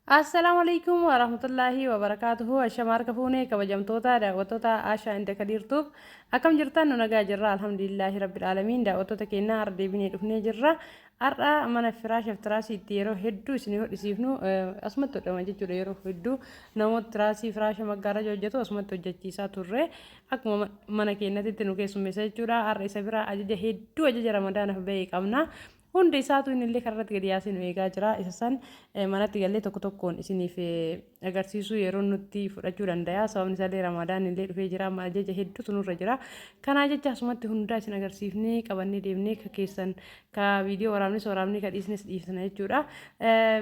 Assalaamu alaikum warahmatullaahi wabarakaatuhu. Ashama harka fuune, kabajamtoota daawwattoota Ashaa Inda Kadiirtuuf, akkam jirtan? Nu nagaa jirra, alhamdulillaahi rabbil aalamiin. Daawwattoota keenya, har'a deebinee dhufnee jirra. Har'a mana firaashaaf tiraasii itti yeroo hedduu isin hodhisiifnu asumatti hodhama jechuudha. Yeroo hedduu namoota tiraasii, firaasha, maggaaraja hojjetu asumatti hojjechiisaa turre. Akkuma mana keenyatti nu keessummeessa jechuudha. Har'a isa biraa ajaja hedduu, ajaja Ramadaanaaf bahee qabna. Hundi isaatu inni illee karratti gadi yaasee nu eegaa jira. Isa san manatti gallee tokko tokkoon isiniif agarsiisuu yeroo nutti fudhachuu danda'a. Sababni isaallee Ramadaan illee dhufee jira. Amma ajaja hedduutu nurra jira. Kanaa jecha asumatti hundaa isin agarsiifnee qabannee deemnee, ka keessan ka viidiyoo waraabnes waraabnee, ka dhiisnes dhiisna jechuudha.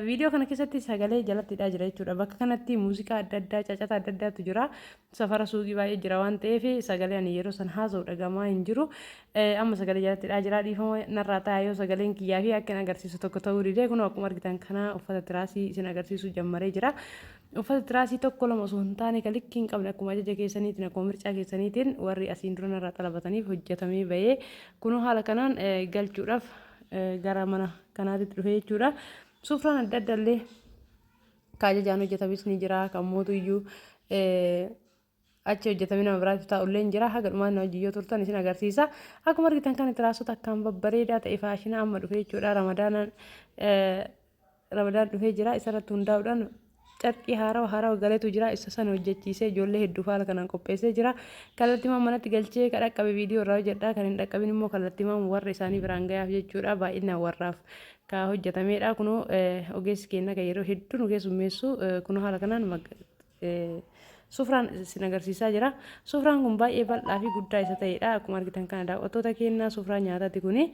Viidiyoo kana keessatti sagalee jalatti hidhaa jira jechuudha. Bakka kanatti muuziqaa adda addaa, cacata adda addaatu jira. Safara suuqii baay'ee jira waan ta'eef sagalee ani yeroo san haasa'u dhagamaa hin jiru. Amma sagalee jalatti hidhaa jira. Dhiifama narraa ta'a yoo sagaleen kiyyaa fi akka hin agarsiisu tokko ta'uu dide. Kun akkuma argitan kana uffata tiraasii isin agarsiisuu jammaree jira. Uffata tiraasii tokko lama osoo hin taane, ka likkii hin qabne, akkuma ajaja keessaniitiin, akkuma mircaa keessaniitiin warri asiin dura narraa xalabataniif hojjetamee bahee kunoo haala kanaan galchuudhaaf gara mana kanaatitti dhufe jechuudha. Sufraan adda adda illee ka ajajaan hojjetames ni jira, kan mootuyyuu achi hojjetamee nama biraatiif taa'ullee ni jira. Haga dhumaan na wajjin yoo turtan isin agarsiisa. Akkuma argitan kana tiraasota akkaan babbareedaa ta'e, faashina amma dhufe jechuudha. Ramadaanaan Ramadaan dhufee jira. Isarratti hundaa'uudhaan carqii haarawa haarawa galeetu jira. Isa sana hojjechiisee ijoollee hedduuf haala kanaan qopheessee jira. Kallattimaan manatti galchee ka dhaqqabe viidiyoo irraa hojjedha, kan hin dhaqqabin immoo kallattimaan warra isaanii biraan gayaaf jechuudha. Baay'inaan warraaf ka hojjetameedha. Kunoo ogeessi keenya kan yeroo hedduu nu keessummeessu kunoo haala kanaan sufraan isin agarsiisaa jira. Sufraan kun baay'ee bal'aa fi guddaa isa ta'edha. Akkuma argitan kana, daawwattoota keenya, sufraa nyaataati kuni.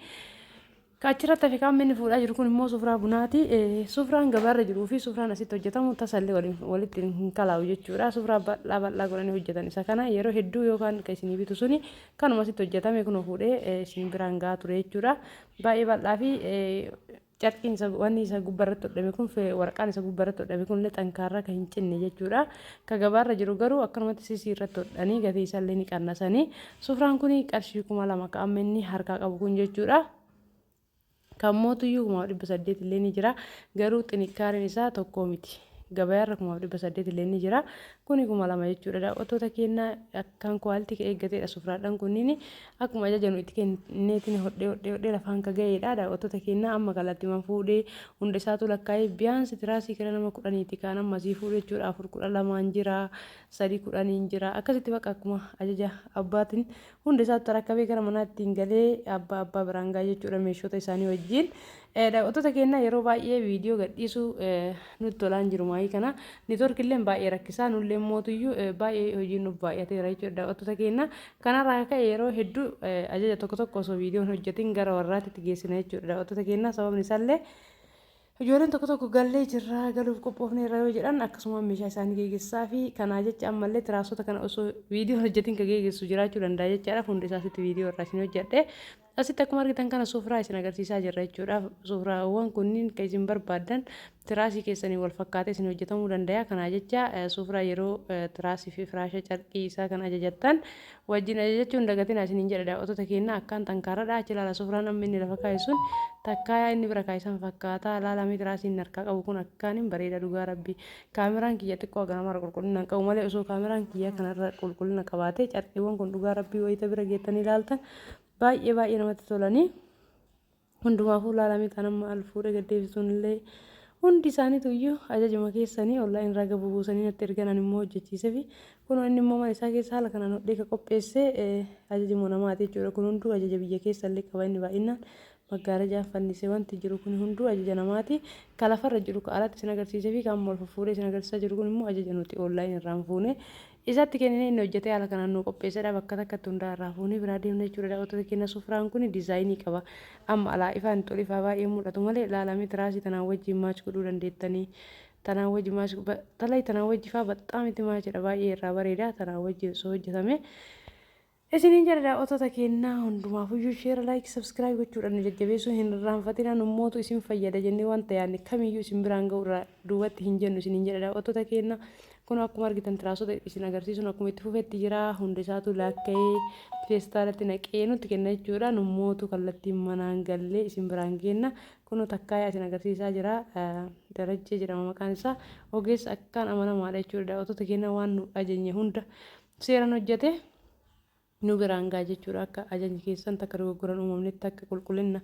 Ka achirratti hafe qaamni inni fuudhaa jiru kun immoo sufraa bunaati. Sufraan gabaarra jiruu fi sufraan asitti hojjetamu tasallee walitti hin kalaa'u jechuudha. Sufraa bal'aa bal'aa godhanii hojjetan isa kana yeroo hedduu, yookaan kan isinii bitu suni kanuma asitti hojjetame kunoo fuudhee isin biraan gahaa ture jechuudha. Baay'ee bal'aa fi carqiin isa, wanni isa gubbarratti hodhame kun, waraqaan isa gubbarratti hodhame kun illee xankaarraa kan hin cinne jechuudha. Ka gabaarra jiru garuu akkanumatti sisii irratti hodhanii gatii isaallee ni qannasanii. Sufraan kun qarshii 2000 ka amma inni harkaa qabu kun jechuudha. Kan mootuyyuu 1800 illee ni jira. Garuu xinikkaariin isaa tokkoo miti. Gabayaarra 1800 illee ni jira. Kuni 2000 jechuudha. Daawwattoota keenya, akkaan quality ka eeggateedha. Sufraadhaan kunniin akkuma ajaja nu itti kenneetiin hodhee hodhee hodhee lafaan ka ga'eedha. Daawwattoota keenya, amma kallattiman fuudhee hunda isaatu lakkaa'ee biyaansi tiraasii kira nama 10ti kaan amma asii fuudhee jechuudha. Afur 12n jira, sadi 10n jira. Akkasitti bakka akkuma ajaja abbaatiin hunda isaatu tarakkabee gara manaatti ittiin galee abbaa abbaa biraan ga'a jechuudha, meeshota isaanii wajjin. Daawwattoota keenya, yeroo baay'ee viidiyoo gadhiisuu nutti tolaan jiru maayii kana network illee baay'ee rakkisaa, nullee mootuyyuu baay'ee hojiin nuuf baay'ateera jechuudha, daawwattoota keenya. Kanarraa ka'e yeroo hedduu ajaja tokko tokko osoo viidiyoon hojjetin gara warraatitti geessina jechuudha, daawwattoota keenya. Sababni isaallee ijoolleen tokko tokko gallee jirra, galuuf qophoofneerra yoo jedhan, akkasuma meeshaa isaanii geeggessaa fi kanaa jecha ammallee tiraasota kana osoo viidiyoon hojjetin ka geeggessu jiraachuu danda'a jechaadha. Hundi isaa asitti viidiyoo irraa isin hojjedhe. Asitti akkuma argitan kana sufraa isin agarsiisaa jirra jechuudha. Sufraawwan kunniin kan isin barbaaddan tiraasii keessanii wal fakkaatee isin hojjetamuu danda'a. Kanaa jecha sufraa yeroo tiraasii fi firaasha carqii isaa kan ajajattan wajjin ajajachuun dagatina isiniin jedha, daawwattoota keenya. Akkaan xankaarradha. Achi ilaala, sufraan amma inni lafa kaa'e sun takkaayaa inni bira kaa'e san fakkaata. Ilaalamee tiraasii inni harkaa qabu kun akkaan hin bareeda, dhugaa rabbi. Kaameraan kiyya xiqqoo haganamarra qulqullina hin qabu malee, osoo kaameraan kiyya kanarra qulqullina qabaate, carqiiwwan kun dhugaa rabbii wayita bira geettanii ilaaltan baay'ee baay'ee namatti tolanii. Hundumaafuu ilaalamee kan amma al fuudhee gad deebisuun illee hundi isaaniitu iyyuu ajajuma keessanii online irraa gad bubuusanii natti ergan, ani immoo hojjechiisee fi kunoo inni immoo mana isaa keessa haala kanaan hodhee ka qopheesse ajajuma namaati jechuudha. Kun hunduu ajaja biyya keessa illee qaba inni, baay'inaan maggaarajaa fannise wanti jiru kun hunduu ajaja namaati. Ka lafarra jiru, ka alatti isin agarsiisee fi kan amma ol fuffuudhee isin agarsiisaa jiru kun immoo ajaja nuti online irraan fuune isatti kenninee inni hojjetee haala kanaan nuu qopheessedha. Bakka takkatti hundaa irraa fuunee biraa deemna jechuudha, daawwattoota keenya. Sufraan kun diizaayinii qaba. Amma alaa ifaan tolifaa baay'ee mul'atu malee, ilaalamee tiraasii tanaan wajjin match godhuu dandeettanii. Tanaan wajjin match talay, tanaan wajji faa baxxaam itti matchidha, baay'ee irraa bareeda tanaan wajji osoo hojjetame. Isiniin jedha, daawwattoota keenyaa. Hundumaafuyyuu share, like, subscribe gochuudhaan nu jajjabeessuu hin irraanfatina. Nummootu isin fayyada jennee wanta yaadne kamiyyuu isin biraan ga'u irraa duubatti hin jennu isiniin jedha, daawwattoota keenya. Kun akkuma argitan tiraasota isin agarsiisuun akkuma itti fufetti jira. Hundi isaatu laakka'ee feestaalatti naqee nutti kenna jechuudha. Nummootu kallattiin manaan gallee isin biraan geenna. Kunoo takkaayaa isin agarsiisaa jira. Darajjee jedhama maqaan isaa. Ogeessa akkaan amanamaadha jechuudha. Daawwattoota keenya waan nu ajajne hunda seeraan hojjete nu biraan ga'a jechuudha. Akka ajajni keessan takka dogoggoran uumamnetti akka qulqullina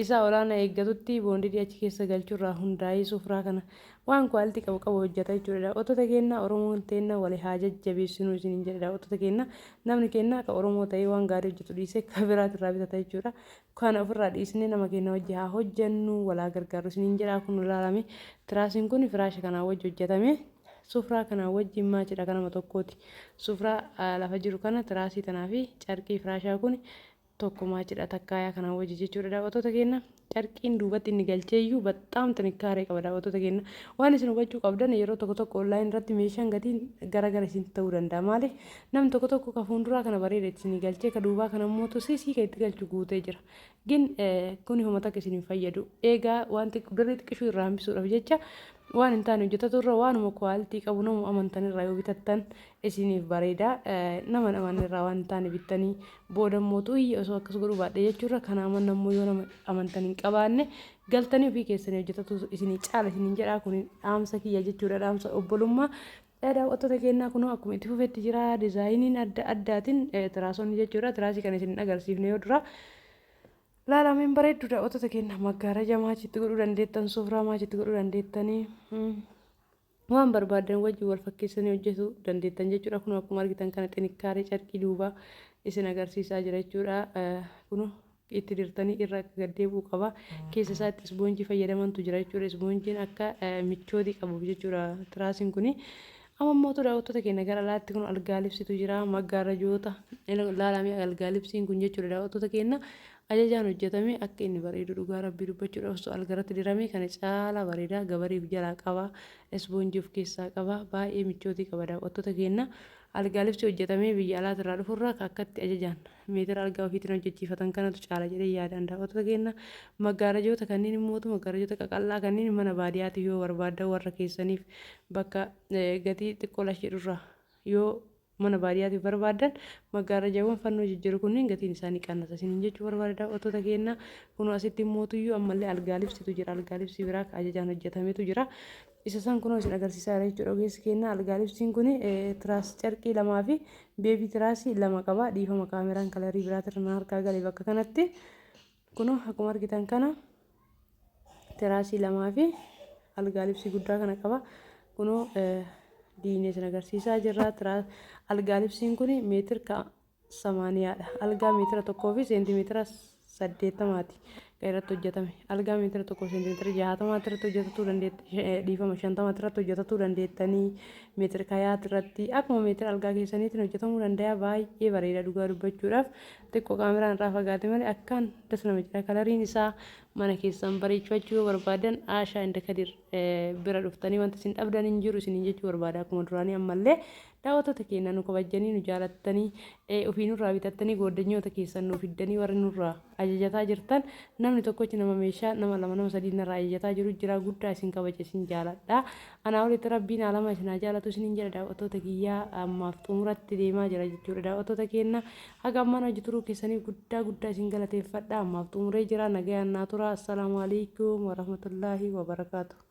isaa olaanaa eeggatutti boondidii achi keessa galchurraa hundaa'ee sufraa kana waan quality qabu qabu hojjeta jechuudha. Daawwattoota keenya, Oromoon teenna wali haa jajjabeessinuu isiniin jedhe. Daawwattoota keenya, namni keenya akka Oromoo ta'ee waan gaarii hojjetu dhiisee ka biraatirraa bitata jechuudha. Kana ofirraa dhiisnee nama keenya wajji haa hojjennu, walaa gargaarru isiniin jedha. Kun ilaalame, tiraasiin kun firaasha kanaa wajji hojjetame. Sufraa kanaa wajjin match dha, kanama tokkooti. Sufraa lafa jiru kana, tiraasii tanaa fi carqii firaashaa kun tokko match dha, takkaayaa kanaa wajji jechuudha. Daawwattoota keenya, carqiin duubatti inni galcheeyyuu baxxaam xinikaaree qaba. Daawwattoota keenya, waan isin hubachuu qabdan, yeroo tokko tokko online irratti meeshaan gatiin gara gara isin ta'uu danda'a. Maaliif? Namni tokko tokko ka fuulduraa kana bareeda isin galchee, ka duubaa kana immoo sisii kan itti galchu guutee jira. Gin kuni homa takka isin hin fayyadu. Eegaa wanti birrii xiqqishuu irraa hambisuudhaaf jecha waan hin taane hojjetatu irra waanuma quality qabu nama amantan irraa yoo bitattan isiniif bareeda. Nama amanne irraa waan hin taane bittanii booda immoo xuyyi osoo akkas godhuu baadhe jechuurra, kana amanna immoo yoo nama amantan hin qabaanne galtanii ofii keessanii hojjetatu isinii caala isiniin jedha. Kun dhaamsa kiyya jechuudha, dhaamsa obbolummaa. Daawwattoota keenyaa, kunoo akkuma itti fufetti jira design iin adda addaatiin tiraasonni jechuudha. Tiraasii kana isin agarsiifne yoo dura laalameen bareeddu. Daawwattoota keenya, maggaaraja match itti godhuu dandeettan, sufraa match itti godhuu dandeettanii, waan barbaadan wajjin wal fakkeessanii hojjetuu dandeettan jechuudha. Kun akkuma argitan kana xinnikkaaree carqii duubaa isin agarsiisaa jira jechuudha. Kun itti dirtanii irra akka gaddeebi'u qaba. Keessa isaatti isboonjii fayyadamantu jira jechuudha. Isboonjiin akka michootii qabuuf jechuudha tiraasiin kuni. Amma immoo daawwattoota keenya, gara alaatti kun algaa libsitu jira. Maggaarajoota laalamee algaa libsiin kun jechuudha. Daawwattoota keenya, ajajaan hojjetame akka inni bareedu, dhugaa rabbii dubbachuudhaaf, osoo algarratti dirame kana caalaa bareeda. Gabariif jalaa qaba. Isboonjii of keessaa qaba. Baay'ee michootii qaba. Daawwattoota keenya, algaa libsii hojjetamee biyya alaatirraa dhufurraa akkatti ajajaan meetira algaa ofiitiin hojjechiifatan kanatu caala jedhee yaadaan. Daawwattoota keenya, maggaarajoota kanneen immootu maggaarajoota qaqal'aa kanneen mana baadiyyaatiif yoo barbaaddan, warra keessaniif bakka gatii xiqqoo lashee yoo mana baadiyyaatiif barbaaddan, maggaarajawwan fannoo jijjiiru kunniin gatiin isaanii qannasa isiniin jechuu barbaada. Daawwattoota keenya, kun asitti mootuyyuu ammallee algaa libsitu jira. Algaa libsii biraa ajajaan hojjetametu jira. Isa san kunoo isin agarsiisaa jira jechuudha ogeessi keenya. Algaa libsiin kun tiraas carqii lamaa fi baby tiraasii lama qaba. Dhiifama, kaameraan color ii biraatirra na harkaa gale bakka kanatti. Kunoo akkuma argitan kana tiraasii lamaa fi algaa libsii guddaa kana qaba. Kunoo diinee isin agarsiisaa jirra. Algaa libsiin kun meetir samaaniyaadha. Algaa meetira 1 fi seentimeetira 80ti kan irratti hojjetame. Algaa meetira 1 seentimeetira 60 irratti hojjetatuu dandeette, dhiifama, 50 irratti hojjetatuu dandeettanii, meetira kayaati irratti akkuma meetira algaa keessaniitiin hojjetamuu danda'a. Baay'ee bareeda, dhugaa dubbachuudhaaf. Xiqqoo kaameraan irraa fagaate malee akkaan das nama jedha. Color iin isaa mana keessan bareechifachuu yoo barbaadan, Aashaa inda Kadir bira dhuftanii wanta isin dhabdan hin jiru isiniin jechuu barbaada. Akkuma duraanii ammallee daawwattoota keenya, nu kabajjanii, nu jaalattanii, ofii nurraa bitattanii, gooddanyoota keessan nu fiddanii, warri nurraa ajajataa jirtan, namni tokkochi nama meeshaa nama lama, nama sadii narraa ajajataa jiru jira. Guddaa isin kabaja, isin jaaladha. Anaa olitti rabbiin alama isin haa jaalatu isiniin jedha. Daawwattoota kiyyaa, ammaaf xumuratti deemaa jira jechuudha. Daawwattoota keenya, haga ammaan hojii turuu keessaniif guddaa guddaa isin galateeffadha. Ammaaf xumuree jira, nagayaan naa tura. Assalaamu alaikum warahmatullaahi wabarakaatu.